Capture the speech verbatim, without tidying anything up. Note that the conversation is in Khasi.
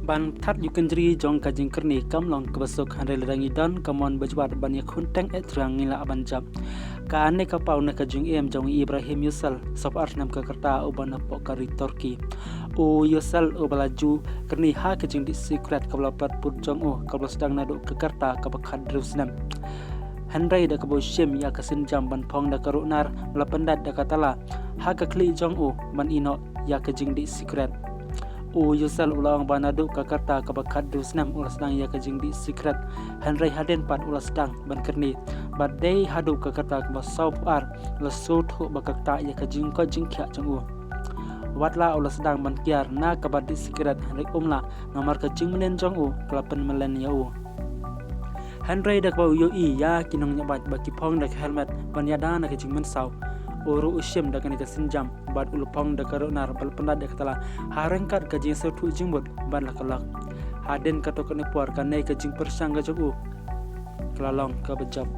Ban pthat ïa u kynjri jong ka jingkyrni kam long kaba suk, hynrei lada ngi don ka mon bajwat ban ïakhun teng eh, trai ngi lah ban jop. Kane ka paw na ka jingim jong Ibrahim Yusel, sawphew ar snem ka rta, uba na poh ka ri Turkey. U Yusel uba la ju kyrni ha ka jingdih sikret kaba la pynput jong u, kaba la sdang naduh ka rta kaba khathynriew snem. Hynrei da kaba u shim ïa ka sienjam ban phong da ka runar, la pyndait da ka tala ha ka khlieh jong u ban ïeh noh ïa ka jingdih sikret. U Yusel u la ong ba naduh ka rta kaba khathynriew snem u la sdang ïa ka jingdih sikret, hynrei hadien pat u la sdang ban kyrni. Bad dei haduh ka rta kaba sawphew ar la sngewthuh ba ka ktah ïa ka jingkoit jingkhiah jong u. Wat la u la sdang ban kiar na kaba dih sikret, hynrei um lah, namar ka jingmlien jong u ka la pynmlien ïa u. Hynrei da kaba u ïohi ïa ki nongñiah bike ba ki phong da ka helmet ban ïada na ka jingmynsaw, u ruh u shim da kane ka sienjam bad u la phong da ka runar bad la pyndait da ka tala ha ryngkat ka jingsngewthuh jingmut bad la ka lok. Hadien katto katne por kane ka jingpyrshang ka jong u ka la long kaba jop.